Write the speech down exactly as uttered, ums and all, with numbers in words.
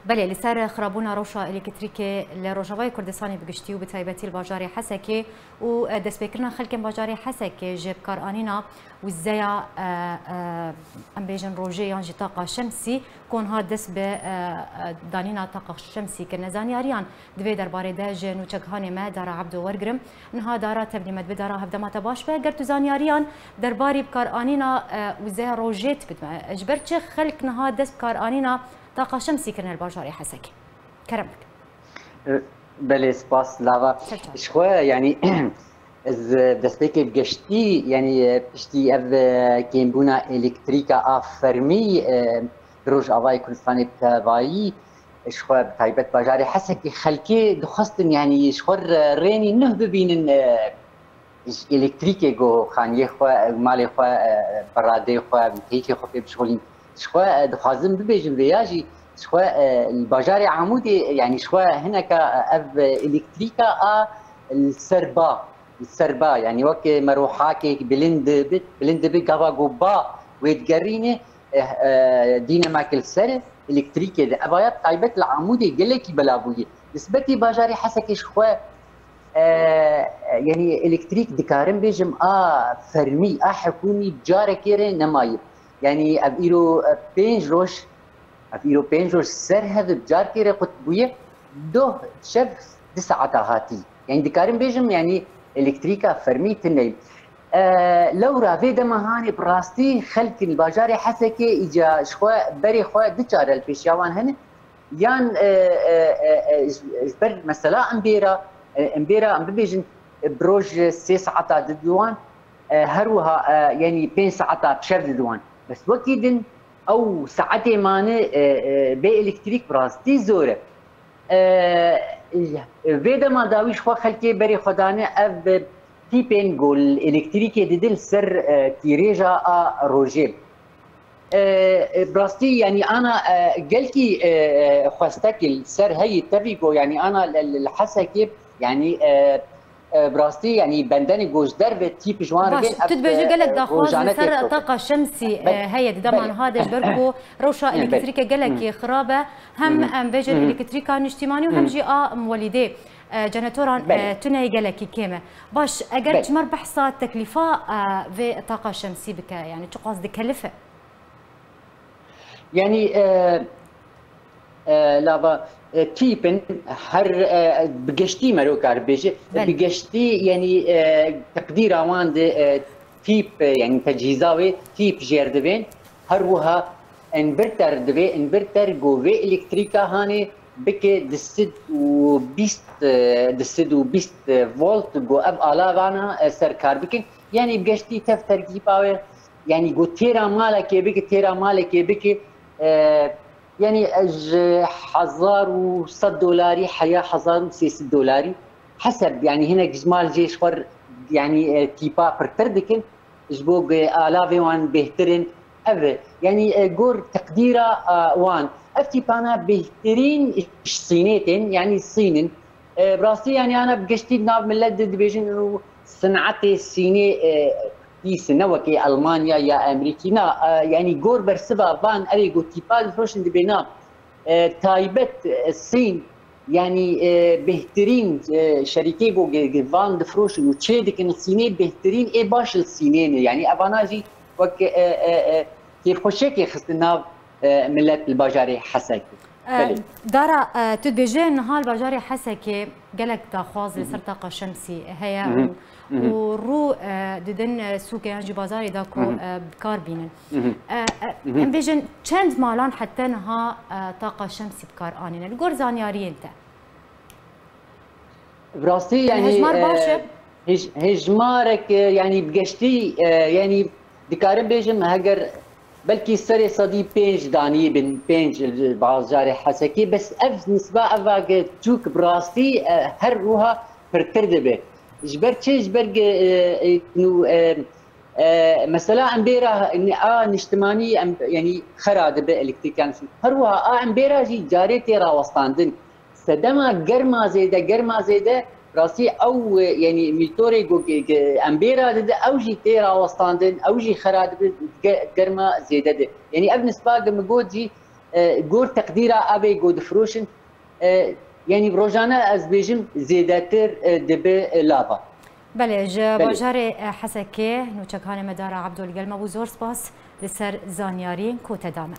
Belê, li ser xirabûna rewşa elektrîkê li Rojavayê Kurdistanê bi giştî û bi taybetî li bajarê Hesekê û, e, destpêkirina xelkên bajarê Hesekê ji bikaranîna wizeya, e, e, em bêjin rojê yan jî taqa şemsî, ku niha dest bi, e, e, danîna taqa şemsî kirine. Zanyariyan di vê derbarê de ji nûçegihanê me Dara Ebdo wergirim. Niha Dara, tevlî me dibe. Dara, hevdema te baş be. Ger tu zanyariyan derbarî bikaranîna, e, wizeya rojê tu bidme. Ji ber çi xelk niha dest bikaranîna taqa şemsî kirine li bajarê Hesekê? Kerem bike. E, belê, spas, lava. Ser çav. Ji xwe, yanî, ez destpêkê bi geştî, yanî, e, piştî ev, e, kêmbûna elektrîka a fermî, e, di Rojavayê Kurdistanê bi tevayî, ji xwe bi taybet bajarê Hesekê xelkê dixwestin, yanî, ji xwe re-, rênî nuh bibînin, e, ji elektrîkê ku xaniyê xwe, malê xwe, e, beradê xwe, keyfê xwe pê bişixulîn. Ji xwe, e, dixwazim bibêjim vêya jî, ji xwe, e, li bajarê Amûdê, yanî ji xwe hineka, e, ev elektrîka a li ser ba, li ser ba, yanî wek merohakê bilind dibe, bilind dibe, gava ku ba wê digerîne, e, e, dînemak li ser elektrîkê de. Ev aya taybet li Amûdê gelekî bela bûye. Nisbetî bajarê Hesekê ji xwe, e, e, yanî elektrîk dikarim bêjim a fermî, a hikûmî carekê re nemaye. Yanî ev îro, e, pênc roj, ev îro pênc roj ser hev bi carkê re qut bûye, doh şev di saeta hatî. Yanî dikarim bêjim, yanî elektrîka fermî tune ye. E, lewra vê dema hanê bi rastî xelkên bajarê Hesekê îca ji xwe berê xwe du çare li pêşiya wan hene. Yan, e, e, e, e, ji, ji ber mesela em bêra, e, em bêra em bibêjin, e, bi roj sê saeta didin wan, e, her wiha, e, yanî pênc saeta bi şev didin wan. Bes wekî din ew saetê mane, e, e, bê elektrîk bi rastî zor e. E, vê dema dawî ji xwe xelkê berê xwe dane ev tîpên ku li elektrîkê didin li ser, e, tîrêja a rojê. E, e, bi rastî, yanî ana, e, gelkî, e, e, xwestekî li ser heyî tevî ku, yanî ana li, li, li Hesekê, yanî, e, e, bi rastî, yanî bendenê ku ji derve tîp ji wan re Baş, bên, tu dibêjî ev, gelek e, daxwaz li rojane ser têk taqa şemsî, e, Belê. heye di dema Belê. niha de ji ber ku rewşa Belê. elektrîkê gelekî Hı hı. xirab e. Hem Hı hı. em bêjin Hı hı. elektrîka niştîmanî û Hı hem hı. jî a welîdê, e, cenetoran, Belê. e, tune gelekî kêm e. Baş, eger Belê. çimer behsa teklîfa, e, vê taqa şemsî bike, yanî çiqas dikelife? Yanî, e, e, lava, e, tîpin her, e, bi geştî mero kar bêje, Belê. bi geştî, yanî, e, teqdîra wan de, e, tîp, e, yanî tecihîza wê tîp jêr dibên. Her wiha inverter divê, inverter ku vê elektrîka hanê bike di sed û bîst, e, di sed û bîst volt ku ev alavana, e, ser kar bikin. Yanî bi geştî tev terkîba wê, yanî ku têra malekê bike, têra malekê bike, e, yanî ji hezar û sed dolarî heya hezar û sê sed dolarî heseb, yanî hinek ji mal jê ji xwe, yanî, e, tîpa pirtir dikin, ji bo ku alavê wan bêhtir in. Ev e, yanî, e, gor teqdîra, e, wan. Ev tîpana bêhtirîn ji Sînê tên, yanî Sîn in. E, bi rastî, yanî, ana bi geştî di nav milet de dibêjin û sinetê Sînê, e, pîs e, ne wekî Elmanya ya Amerîkî. Na, e, yanî gor bersiva van, ew ê ku tîpa difroşin dibê na, e, taybet, e, Sîn, yanî, e, bêhtirîn, e, şerîkê ku ge-, ge-, van difroşin û çê dikin Sînê, bêhtirîn ê baş li Sînê ne. Yanî evana jî wek, e, e, e, kêfxweşiyekê xistin nav, e, milet li bajarê Hesekê. E, Belê. Dara, e, tu dibêjî niha li bajarê Hesekê gelek daxwaz li Hı hı. ser taqa şemsî heye Hı hı. û, Hı hı. û rû, e, didin, e, sûkê yan jî bazarê de ku, Hı hı. e, bi kar bînin. Hı hı. E, e, Hı hı. em bêjin çend malan heta niha, e, taqa şemsî bi kar anîne? Li gor zanyariyên te. Bi rastî, Yanî yanî, hejmar baş e, e? hej-, hejmarek, e, yanî bi geştî, e, yanî dikarim bêjim, heger belkî serê sedî pênc danî bin, pênc li bajarê Hesekê, bes ev nisba eva ge çûk bi rastî, e, her wiha pirtir dibe. Ji ber çi? Ji ber ge, e, e, nû, e, e, mesela em bêra a niştimanî em, yanî xera dibe elektrîkan. Her wiha a em bêra jî carê tê rawestandin. Sedema germa zêde, germa zêde, rastî ew, e, yanî mîtorê ku, ku, ku em bêra dide, ew jî tê rawestandin, ew jî xera dibe, ge-, germa zêde de. Yanî ev nisba ge min got jî, E, gor teqdîra evê ku difiroşin, e, yanî rojane ez bêjim zêdetir, e, dibe, e, lava. Belê, ji Belê. Bajarê, e, Hesekê nûçekanê me Dara Ebdo li gel me bû. Zor spas li ser zanyariyên ku te da me.